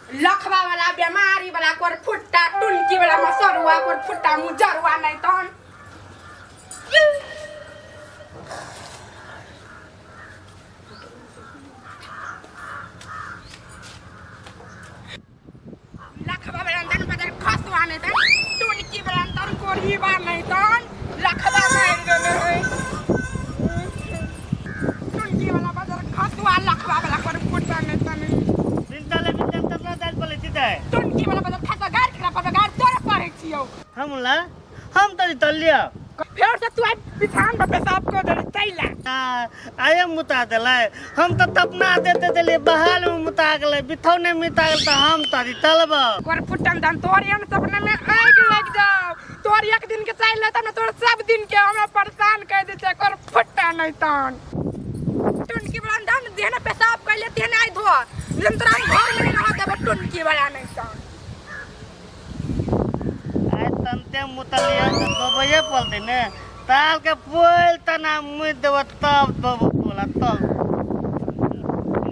लखवा वाला बीमारी वाला कोर फुट्टा टुनकी वाला मसरुआ कोर फुट्टा मुजरुआ नहीं तहन लखवा वाला तन बदल खसवा नहीं तन टुनकी वाला तन कोरही बा नहीं तन लखवा मार देने है टुनकी वाला बदल खसवा लखवा वाला कोर फुट्टा नहीं तन चिंता ले बिन तब ना दाल पले चिता टुनकी वाला बदल खसवा गार केकरा पर गार तोरे पढ़ै छियौ हम ला हम तो तलिया फेर से तू आइ बिछान पर पेशाब कर देली तैला आये मुता देलै हम तो तपना देते देलिए बहाल में मुता गेलै बिथौने मुता गेल तऽ हम तरी तलब कर फुटन धन तोर एहन सपना में आगि लग जाओ तोर एक दिन के चाहि लेता ना तोर सब दिन के हमरा परेशान कर दे छै कर फुट्टा नहीं तन टुनकी वाला धन जेहन पेशाब कर ले तेहन आइ धो लेकिन तोरा हम घर में नहीं रह देबो टुनकी वाला नहीं तन आइ तनते मुतलिए तऽ दोबैए पड़तै ने ताल के पोल तना मुति देबो तब दोबो पोला तब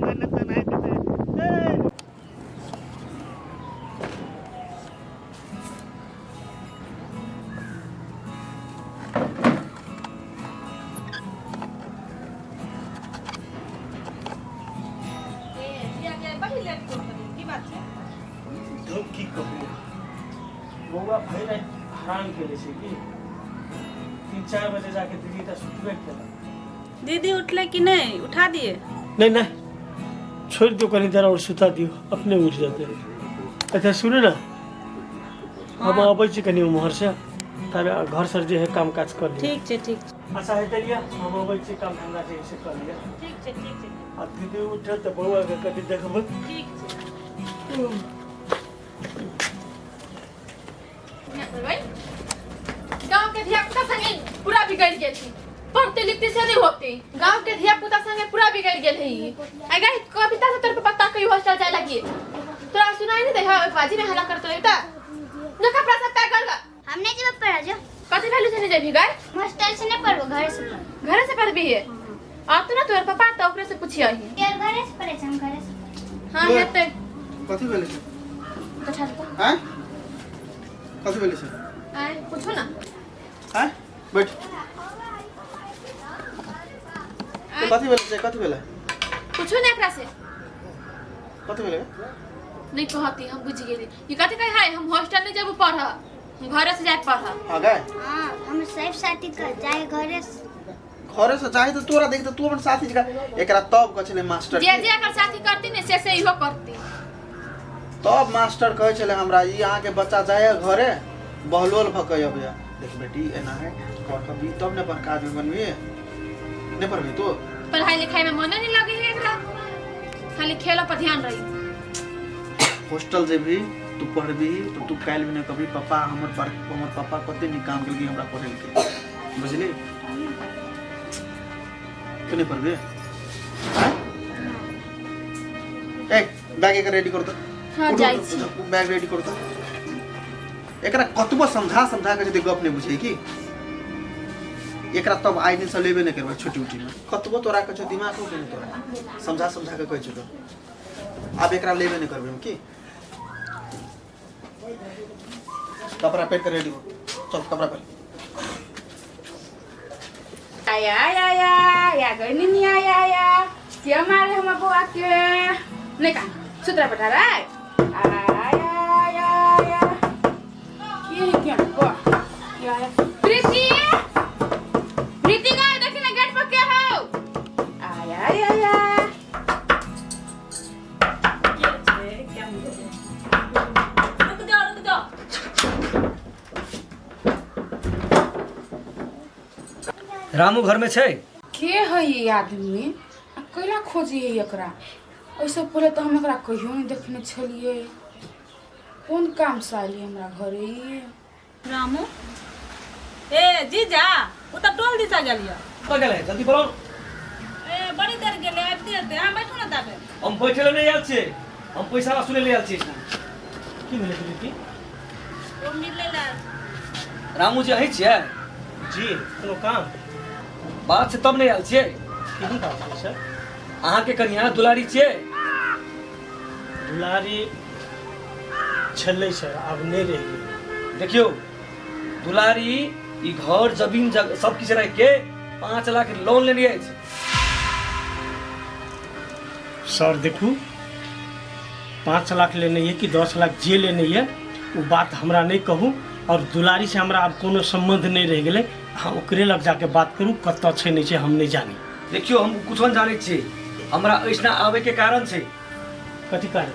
मने तना के ए धूप की कहू बौआ भरि राति हरान केले छै की 3-4 बजे जाके दीदी तऽ सुतबे केलक। दीदी उठले कि नहीं? उठा दिए? नहीं नहीं, छोड़ दियो कनी देर और सुता दियो, अपने उठ जाते। अच्छा सुनू ना, हम अबै छी कनी उम्हर से, तब घर सर जे है काम काज कर लिअ। ठीक छै, ठीक छै। अच्छा हेतै लिअ, हम अबै छी, काम धंधा जे है से कर लिअ। ठीक छै, ठीक छै। आ दीदी उठत तऽ बौआ के कनी देखबै। ठीक छै। गांव के धिया पुता संगे पूरा बिगड़ गेल है, पढ़ते लिखते से नहीं होते। गांव के धिया पुता संगे पूरा बिगड़ गेल है। अगर कविता से तोर पापा कहियो हॉस्टल जाए लगी तोरा सुनाई नहीं दे है, बाजी में हल्ला करतो है ता न कपड़ा सब पैक कर। हम नहीं जब पढ़ा जो कथि वैल्यू से नहीं जेबही गाय? हॉस्टल से नहीं पढ़बो, घर से पढ़बो। घरे से पढ़बी है? आ तू ना तोर पापा तो ओकरे से पूछियही। यार घरे से पढ़े हम घरे से पढ़े। हां हेतै। कथि भेलै छै? बैठा दे। हैं कथि भेलै छै? आय पूछो ना। हैं बैठ। कथि भेलै छै? कथि भेलै? पूछो ना एकरा से। कथि भेलै? नहीं कहती, हम बुझ गेली। ई कथि कहे है, हम हॉस्टल नहीं जेबू पढ़, हम घरे से जाए पढ़। हां गए? हां हम सब साथी कर जाए घरे से। घरे से जाए तो तोरा देख तो तू अपन साथी जका एकरा तब कहै छलै मास्टर जे जे एकर साथी करती ने से से इहो करती। तब मास्टर कहै छलै हमरा ई अहाँ के बच्चा जाए घरे बहलोल भकै अबैया। देख बेटी एना है कर कभी तब ने बड़का आदमी बनबी, नहीं पढ़बी तू? पढ़ाई लिखाई में मने नहीं लगे है एकरा, खाली खेल पर ध्यान रही। हॉस्टल जेबी तू पढ़बी तो तू काल्हि भी नहीं कभी पापा हमर हमर पापा कते नीक काम केलकै हमरा पढ़ेलकै, बुझली? तू नहीं पढ़बी? ए बैग एक रेडी कर दो। हां जाइ छी। बैग रेडी कर दो। एकरा कतबो समझा समझा के यदि गप नहीं बुझे की एकरा तब आइ दिन से लेबे नहीं करबै छुट्टी उट्टी में। कतबो तोरा कहै छौ दिमाग हो के तोरा समझा समझा के कहै छौ तो आब एकरा लेबे नहीं करबै हम की। कपड़ा पहन के रेडी हो, चल कपड़ा पहन। आया आया आया गई निनी आया आया क्या मारे हम बउआ के नहीं का सुतरा बैठा रहा है। आया आया आया ये क्या बउआ क्या है? प्रीति प्रीति गाय देखी ना गेट पर क्या हो। आया आया आया रुक जाओ रुक जाओ। रामू घर में छै? के है ये आदमी आ कैला खोजी है एकरा? ऐसे पहले तो हम एकरा कहियो नहीं देखने छलिए। कोन काम से आइली हमरा घरे ई? रामू ए जीजा उ त टोल दिसा गेलियो। कतऽ गेलै? जल्दी बोलाउ। ए बड़ी देर गेलै आबिते हेतै, अहाँ बैठू ना ताबे। हम बैठे ले नहीं आयल छियै, हम पैसा वसूले ले आयल छियै। की भेलै प्रीति? ओ मिलै ला। रामू जी अहीं छियै? जी कोनो काम? बात छै तब नहि आयल छियै। केहन बात छै सर? अहाँके कनिया दुलारी छियै? दुलारी छलै सर, आब नहि रहि गेलै। देखियौ दुलारी ई घर जमीन सब किछु राखि के 5 लाख लोन लेने अछि। सर देखू, 5 लाख लेने यऽ कि 10 लाख जे लेने यऽ ओ बात हमरा नहि कहू। और दुलारी से हमरा आब कोनो सम्बन्ध नहि रहि गेलै। अहाँ ओकरे लग जाके बात करू, कतऽ छै नहि छै हम नहि जानी। देखियौ हम कुछो नहि जानै छियै, हमरा ऐसना आबैके कारण छै। कथी कारण?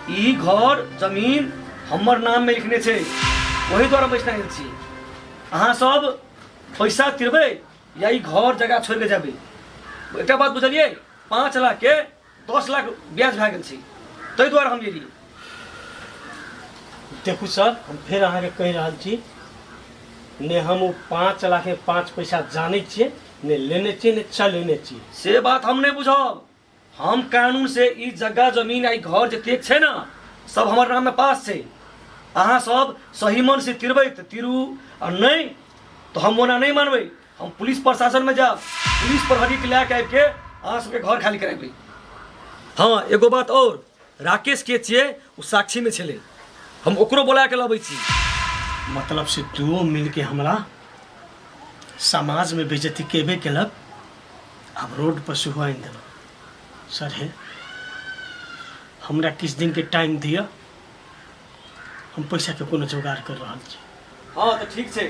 ई घर जमीन हमर नाममे लिखने छै, ओहि दुआरे हम ऐसना आयल छी। अहाँ सब पैसा तिरबै या ई घर जगह छोड़ि कऽ जेबै। एकटा बात बुझलियै, 5 लाख के 10 लाख ब्याज भए गेल छै, ताहि दुआरे हम एलियै। देखू सर, हम फेर अहाँके कहि रहल छी, ने हम ओ 5 लाख में 5 पैसा जानै छियै, ने लेने छियै, ने चलेने छियै। से बात हम नहि बुझब। हम कानून से ई जगह जमीन आ ई घर जतेक छै ने सब हमर नाममे पास छै। अहाँ सब सही मन से तिरबै तऽ तिरू, आ नहि तऽ हम ओना नहि मानबै। हम पुलिस प्रशासनमे जायब, पुलिस प्रहरीके लए के आबिके अहाँ सबके घर खाली करेबै। हाँ एगो बात और, राकेश के छियै ओ साक्षीमे छलै, हम ओकरो बोला के लबै छी। मतलब से दुओ मिलके हमरा समाजमे बेइज्जती केबे केलक, आब रोड पर सेहो आनि देलक। सर हे, हमरा किछु दिनके टाइम दिअ, हम पैसाके कोनो जोगाड़ कर रहल छी। हाँ तऽ ठीक छै,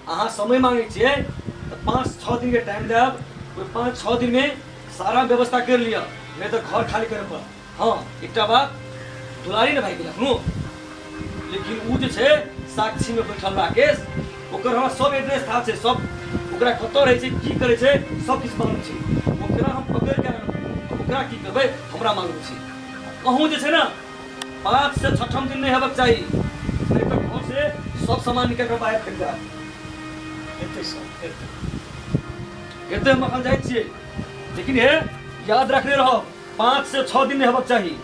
अहाँ समय मांगै छियै तऽ 5-6 दिनके टाइम देब। ओहि 5-6 दिनमे सारा व्यवस्था करि लिअ, नहि तऽ घर खाली करय पड़त। हाँ एकटा बात, दुलारी ने भागि गेल एखनो, लेकिन ओ जे छै साक्षीमे बैठल राकेश, ओकर हमरा सब एड्रेस था छै, सब ओकरा कतऽ रहै छै की करै छै सब किछु मालूम छै। ओकरा हम पकड़ि के आनब, ओकरा की करबै हमरा मालूम छै। अहूँ जे छै ने 5 से 6ठम दिन नहि हेबाक चाही, नहि तऽ घर से सब सामान निकालि कऽ बाहर फेंक देब। हेतै सर, हेतै। हेतै, हम एखन जाइ छियै, लेकिन हे याद रखने रहब, 5 से 6 दिन नहि हेबाक चाही।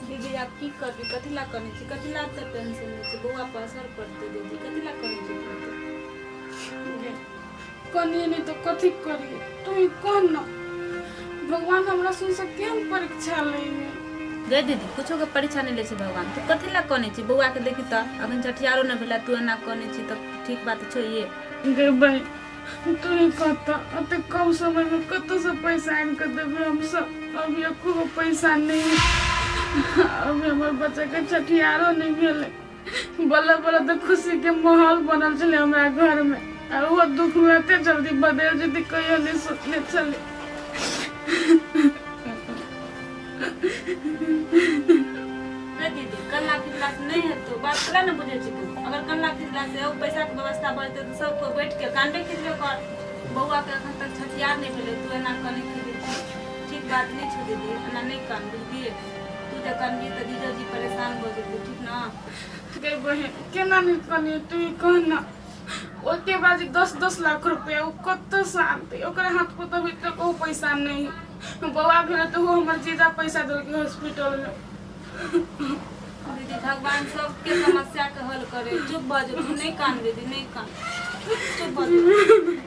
दीदी आब की करबी, कथी ला कनै छी, कथी ला एते टेंशन लै छी, बौआ पर असर पड़तै दीदी, कथी ला कनै छी तू एते? गे, कनिए नहि तऽ कथी करिए, तू ही कह न, भगवान हमरा सुन से केहन परीक्षा लैए। गे दीदी कुछो के परीक्षा नहि लै छै भगवान, तू कथी ला कनै छी, बौआ के देखी तऽ अखन छठियारो नहि भेलै, तू एना कनै छी तऽ ठीक बात छौ ये। गे बहिन तू ही कह तऽ, एते कम समय में कतऽ से पैसा आनि कऽ देबै हमसब, अभी एको गो पैसा नहि, अभी हमर बच्चा के छठियारो नहि भेलै, बल्ला बल्ला तऽ खुशी के माहौल बनल छलै हमरा घर में, आ ओहो दुख में एते जल्दी बदलि जेतै कहियो नहि सोचने छलै। गे दीदी कन्ना खिचला से नहीं हेतौ, बात कला ने बुझै छी तू, अगर कन्ना खिचला से ओ पैसा के व्यवस्था भऽ जेतै तऽ सब कोइ बैठ के कानबे खिचबे कर। बौआ के अखन तक छठियार नहि भेलै, तू एना कनै खिचै छी, ठीक बात नहि छौ दीदी, एना नहि कान, बुझलियै? तू जे कानबी तऽ जीजाजी परेशान भऽ जेतै, ठीक ने? गे बहिन केना नहि कनिए, तू ही कह न, ओके बाद 10-10 लाख रुपया ओ कतऽ से आनतै, ओकरा हाथ पर तऽ अभी तक ओ पैसा नहि, बौआ भेलै तऽ ओहो हमर जीजा पैसा देलकै हॉस्पिटल में। दीदी भगवान सबके समस्या के हल करे, चुप भऽ जो, तू नहि कान दीदी, नहि कान, चुप भऽ जो।